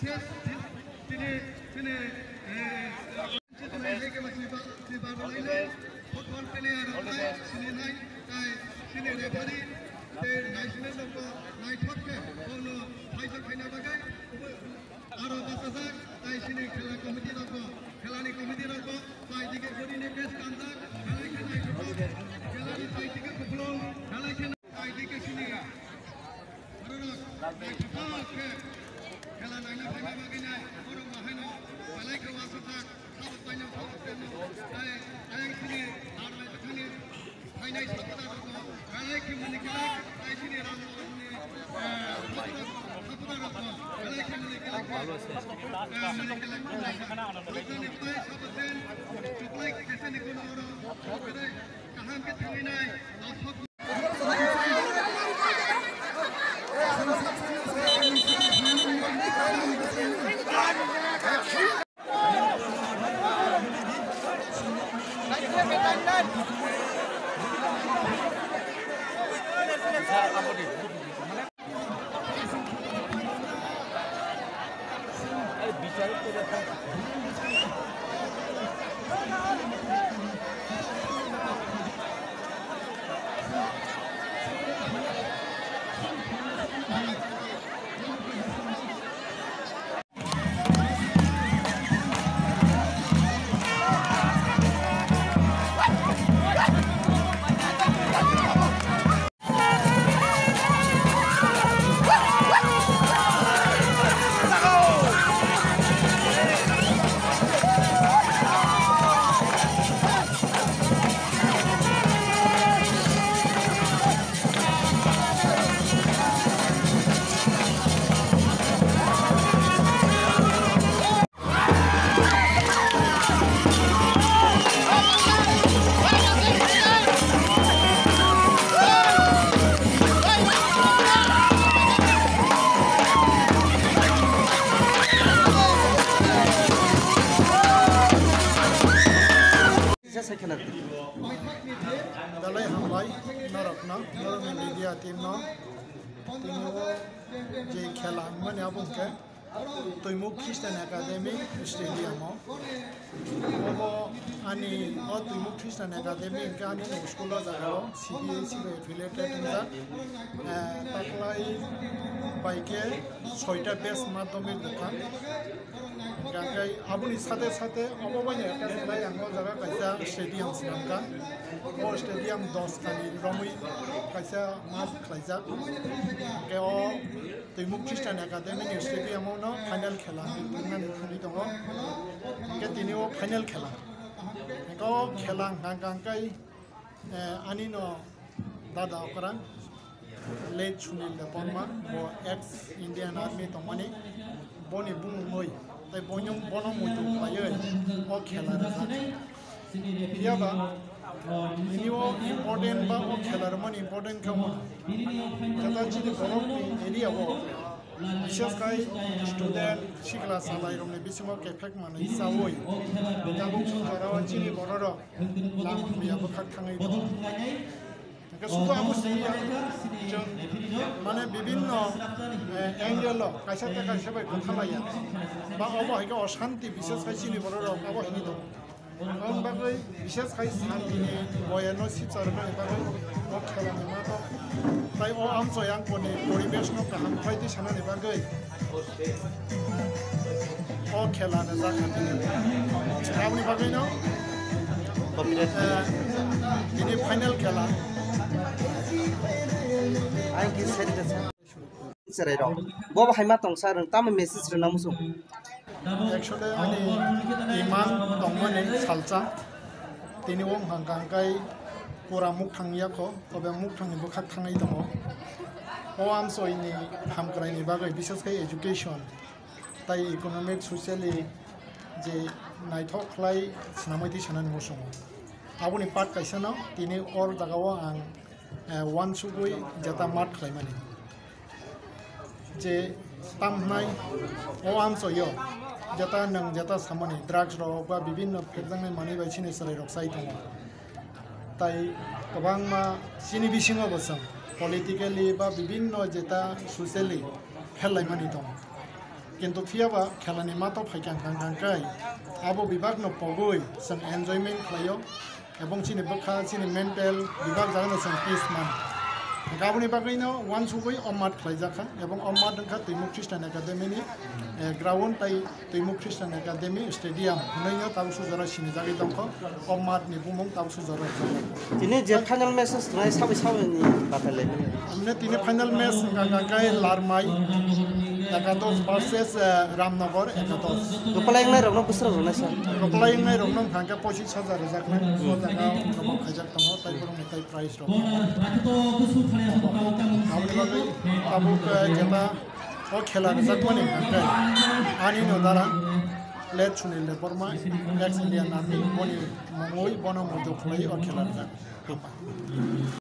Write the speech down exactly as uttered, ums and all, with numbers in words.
Tini, tini, eh, football player rok hai sini nai, tai sini referee, tei naisini rokbo naithok khe bono phaijak khaina bagwi aro bachajak, tai sini khela committee rokbo, khelani committee rokbo, tai dike guri ni match tanjak, belai khe naithok, khelani tai dike kupulung, belai khe. Khela naina phaina bagwi nai, borok bahaino belai khe uansukjak, sabuk paino sabuk temo, tai ayang sini ar lai bwthani phainai sabuk rokno belai khe mani kelak, tai sini rang rokni, eh, sabuk rokno belai khe mani kelak, eh, mani kelak, rokni pai sabuk den, tuklai khe sini kono oro, belai kaham khe thangwi nai, asok Belai hambai norokno, norokni media team no, tini o je khela wngmani abo hwnkhe Twimuk Christian Academy Stadium o. Obo ani o Twimuk Christian Academy hwnkhe ani school o jaga o C B S E bai affiliated wngjak. Eh, taklai bai khe soita batch madhyamik rwkha. Hingkhe aboni sate sate obo bai no attach khlai ang o jaga kaisa stadium swnamkha. O stadium dos kali romwi kaisa math khlaijak. Hingkhe o Twimuk Christian Academy ni stadium o no final khela hinwi tongnani thangwi tongo. Hingkhe tini o final khela. Hingkhe o khela hwnkha hwnkha khe, eh, ani no dada okra late Sunil Debbarma, bo ex Indian Army tongmani, boni bumungwi tei boino, bono muitu khlaiwi o khela rwjak. Phiya ba tini o important ba o khela rwmani important khe omo. Jata chini borokni area o, bishes khai student, sikla salai rokni bisingo kephek manwi chaui tabuk jora o chini bororok lam hamya bwkhak thangwi tongo. Hingke sudu abo simi ya, chwng mane bibinno, eh, angle o kaisa tei kaisa bai kwthalaiya. Ba obo hai khe oshanti, bishes khai chini bororok abo hini tongo. Aboni bagwi bishes khai santini boyano sipsa rwnani bagwi o khelani mato. Tai o amchoi angkoni poribesh no kaham khlai twi sanani bagwi o khela rwjak kha tini. Aboni bagwino, eh, tini final khela. Ai ki seri da sa. Cherai rok. Bo bo hai ma tong sa rwng tamo message rwna muchung. Actually ani imang tongmani salsa. Tini o hwnkha hwnkha kai pura mukthang yakho, tobe mukthangni bwkhak thangwi tongo. O amchoini hamkraini bagwi, bishes khai education tai economic, socially je naithok khlai swnamwi twi sanani muchungo. Aboni part kaisano tini or jagao ang, eh, uansugwi jeta mat khlaimani. Je tam hwnai o amchoio jeta nwng jeta samani drugs rok ba bibinno phekjaknai manwi bai chini chwrai rok chai tongo. Tai kwbangma chini bisingo bo chwng politically ba bibinno jeta socially pherlaimani tongo. Kintu phiyaba khelani mato phaikha hwnkha hwnkha khe abo bibakno pogwi chwng enjoyment khlaio, ebong chini bwkha chini mental bibak jagano chwng peace mano. Hwnkhe aboni bagwino uansugwi o mat khlaijakha, ebong o mat wngkha Twimuk Christian Academy ni, eh, ground tai Twimuk Christian Academy Stadium hwnwi no tabuk sujora sinijagwi tongkha. O mat ni bumung tabuk sujora rijak. Tini je final match wngnai sabai sabai ni bathai lai mani. Amne tini final match wngkha khe Larmai Ekados versus, eh, Ramnagar Ekados. Kwplai wngnai rokno bwswk rok rwnai sa. Kwplai wngnai rokno wngkha khe pochis hajar rijak nai. O jaga o khaijak tongo tai borok ni tai prize rok. Aboni bagwi tabuk, eh, jeta o khela rijakmani hwnkhe ani no dara late Sunil Debbarma, ex Indian Army, boni mungwi bono muitu khwlai o khela rijak. Hapa.